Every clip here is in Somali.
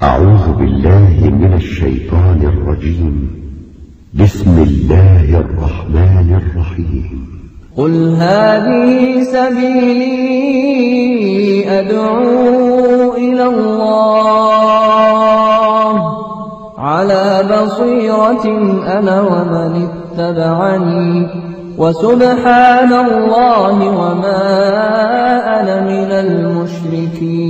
أعوذ بالله من الشيطان الرجيم. بسم الله الرحمن الرحيم. قل هذه سبيلي أدعو إلى الله على بصيرة أنا ومن اتبعني وسبحان الله وما أنا من المشركين.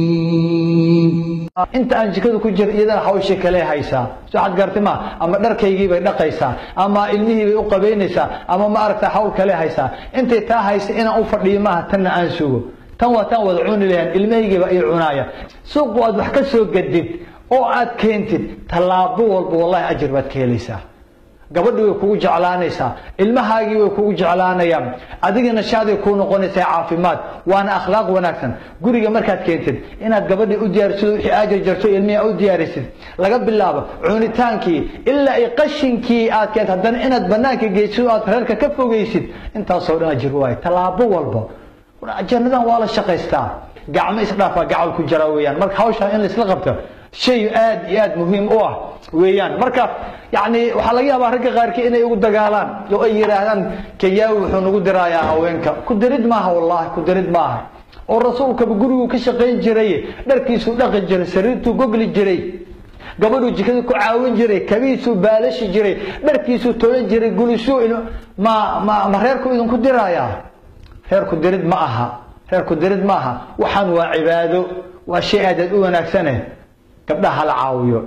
Inta aan jikada ku jira iyadana hawsha kale haysaa, soo xad gartay ma, ama dharkaygii bay dhaqaysaa, ama ilmihii bay u qabaynaysaa, ama ma aragta hawl kale haysaa. Intay taa haysa inaan u fadhiyo maaha, tanna aan sugo. Tan waa tan wada cuni lahayn, ilmahaygii baa ii cunaaya. Suuqu aad wax ka soo gadid oo aad keentid, tallaabo walba wallahi ajir baad ka helaysaa. Gabadhi way kugu jeclaanaysaa, ilmahaagii way kugu jeclaanayaan, adigana shaaday kuu noqonaysaa caafimaad, waana akhlaaq wanaagsan. Guriga markaad keentid inaad gabadhii u diyaarisid wixii aad jarjarto, ilmihii u diyaarisid, laga bilaabo cunitaankii ilaa ay qashinkii aad keentid, haddana inaad banaanka geysid oo aad reerka ka fogeysid, intaasoo dhan ajir waaye. Tallaabo walba jannadan waa la shaqaystaa, gacmo isdhaafaa gacal ku jara weeyaan. Marka hawshaa in la isla qabto shay aad iyo aad muhiim u ah weeyaan. Marka yani waxaa laga yaabaa ragga qaarkii inay ugu dagaalaan oo ay yidhaahdaan Kenyaawi wuxuu nagu dirayaa haweenka. Ku dirid maaha, wallahi ku dirid maaha. Oo rasuulkaba guriguu ka shaqayn jiray, dharkiisuu dhaqi jiray, sariirtuu gogli jiray, gabadhuu jikada ku caawin jiray, kabihiisuu baalashi jiray, dharkiisuu tolan jiray, gulisuu ma reerku idinku dirayaa? Reerku dirid ma aha, reerku dirid ma aha. Waxaan waa cibaado, waa shay aad aad u wanaagsane. Gabdhaha la caawiyo,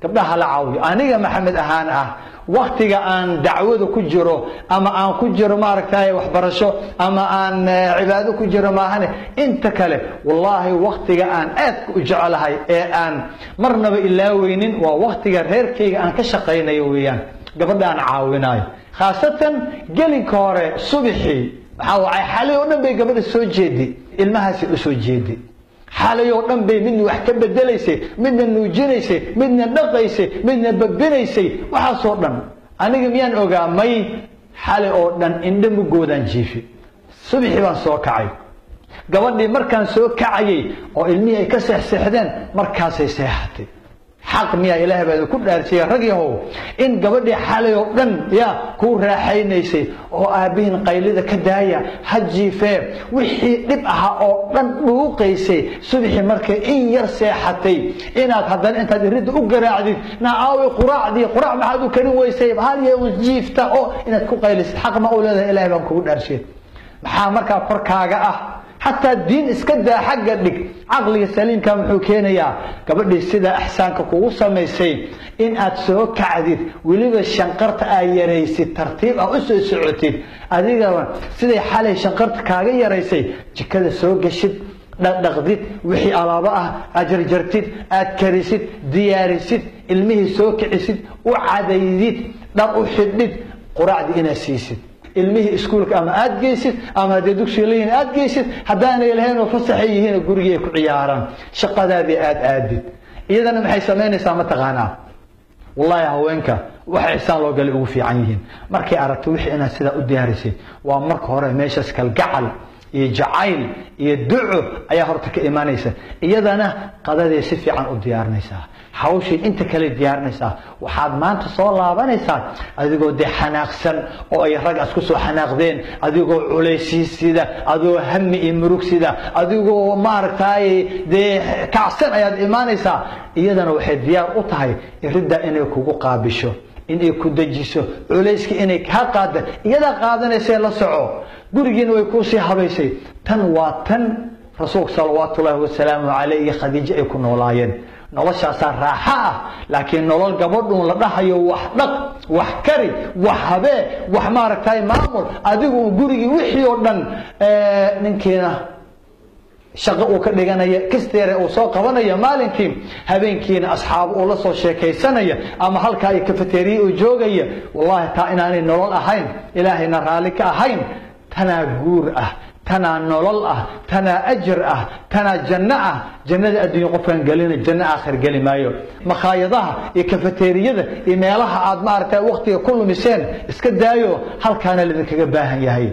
gabdhaha la caawiyo. Aniga Maxamed ahaan ah, waktiga aan dacwada ku jiro ama aan ku jiro maaragtay waxbarasho ama aan cibaado ku jiro maahane, inta kale wallaahi waktiga aan aad u jecelahay ee aan marnaba ilaaweynin waa waktiga reerkayga aan ka shaqaynayo weeyaan, gabadha aan caawinayo, khaasatan gelinka hore subixii. Maxaa wacay? Xalay oo dhan bay gabadha soo jeedi, ilmahaasi u soo jeedi. Xalay oo dhan bay midna wax ka bedelaysay, midna nuujinaysay, midna dhaqaysay, midna babinaysay. Waxaasoo dhan aniga miyaan ogaa? May. Xalay oo dhan indho mugoodaan jiifi. Subixii baan soo kacay, gabadhii markaan soo kacayay oo ilmihii ay ka seexseexdeen markaasay seexatay. Xaq miyaa Ilaahay baa idinku dhaarsiiyey, rag yahow, in gabadhii xalay oo dhan yaa kuu raaxaynaysay oo aabbihiin qaylida ka daaya ha jiifee wixii dhib ahaa oo dhan dhuuqaysay, subixii markay in yar seexatay inaad haddana intaad iridda u garaacdid, naa aaway quraacdii, quraac maxaad u karin weysay, hal yee un jiifta, oo inaad ku qaylisid xaq ma u leedahay? Ilaahay baan kugu dhaarsiyey. Maxaa markaa korkaaga ah? Xataa diin iska daa, xagga dhig, caqliga saliimka muxuu keenayaa? Gabadhii sidaa axsaanka kugu samaysay in aad soo kacdid, weliba shanqarta aad yaraysid, tartiib ah u soo socotid, adigaba siday xalay shanqarta kaaga yaraysay, jikada soo gashid, dhaqdhaqdid wixii alaabo ah, aad jarjartid, aad karisid, diyaarisid, ilmihii soo kicisid, u cadaydid, dhar u xidhid, quraacdii inaad siisid, ilmihii iskuulka ama aad geysid ama haddee dugsiga leeyihin aad geysid, haddaanay lahayn oo fasaxay yihiin gurigii ay ku ciyaaraan, shaqadaadii aad aadid. Iyadana maxay samaynaysaa ma taqaanaa? Wallahi haweenka waxa ixsaan loo galay ugu fiican yihiin markay aragto wixii inaad sidaa u diyaarisay. Waa marka hore meeshaas kalgacal iyo jacayl iyo duco ayaa horta ka imaanaysa. Iyadana qadaday si fiican u diyaarinaysaa, hawshii inta kale diyaarinaysaa. Waxaad maanta soo laabanaysaa adigoo dee xanaaqsan oo ay rag isku soo xanaaqdeen, adigoo culaysiisida, adigoo hami iyo murugsida, adigoo maaragtay dee kacsan ayaad imaanaysaa. Iyadana waxay diyaar u tahay iridda inay kugu qaabisho, inay ku dejiso, culayska inay kaa qaada iyadaa qaadanaysee la soco. Gurigiina way kuusii habaysay. Tan waa tan rasuulka salawaatullaahi wasalaamu caleyh iyo Khadiijo ay ku noolaayeen. Noloshaasaa raaxo ah. Laakiin nolol gabadhuun la dhahayo wax dhaq, wax kari, wax habee, wax maaragtay maamul, adigu gurigii wixii oo dhan, ninkiina shaqo uu ka dhiganaya, kasteere uu soo qabanaya maalinkii, habeenkiina asxaab uu la soo sheekaysanaya ama halkaa iyo kafeteriya uu joogaya, wallahi taa inaanay nolol ahayn, Ilaahayna raalli ka ahayn. Tanaa guur ah, tanaa nolol ah, tanaa ajir ah, tanaa janno ah. Jannada adduunya qofkaan gelina janno aakhir geli maayo. Makhaayadaha iyo kafeteriyada iyo meelaha aad maaragtay waktiga ku lumiseen iska daayo. Halkaana lidinkaga baahan yahay,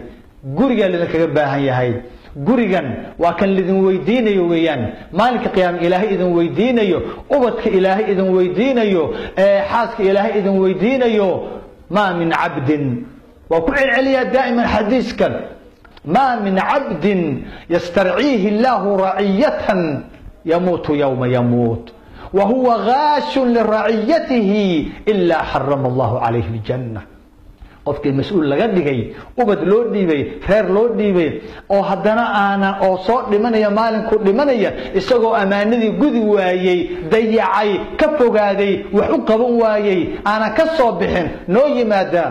gurigaa lidinkaga baahan yahay. Gurigan waa kan lidin weydiinayo weeyaan, maalinka qiyaama Ilaahay idin weydiinayo, ubadka Ilaahay idin weydiinayo, xaaska Ilaahay idin weydiinayo. Maa min cabdin, waa ku celceliyaa daa'iman xadiiskan, maa min cabdin yastarciihi illaahu raciyatan yamuutu yowma yamuut wahuwa gaashun liraciyatihi ilaa xarama allahu calayhi aljanna. Qofkii mas-uul laga dhigay, ubad loo dhiibay, reer loo dhiibay, oo haddana aanan oo soo dhimanaya maalinkuu dhimanaya isagoo ammaanadii gudi waayey, dayacay, ka fogaaday, wax u qaban waayey, aanan ka soo bixin, noo yimaada,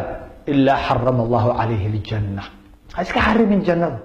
ilaa xarama allahu calayhi aljanna. Ha iska xarimin jannada.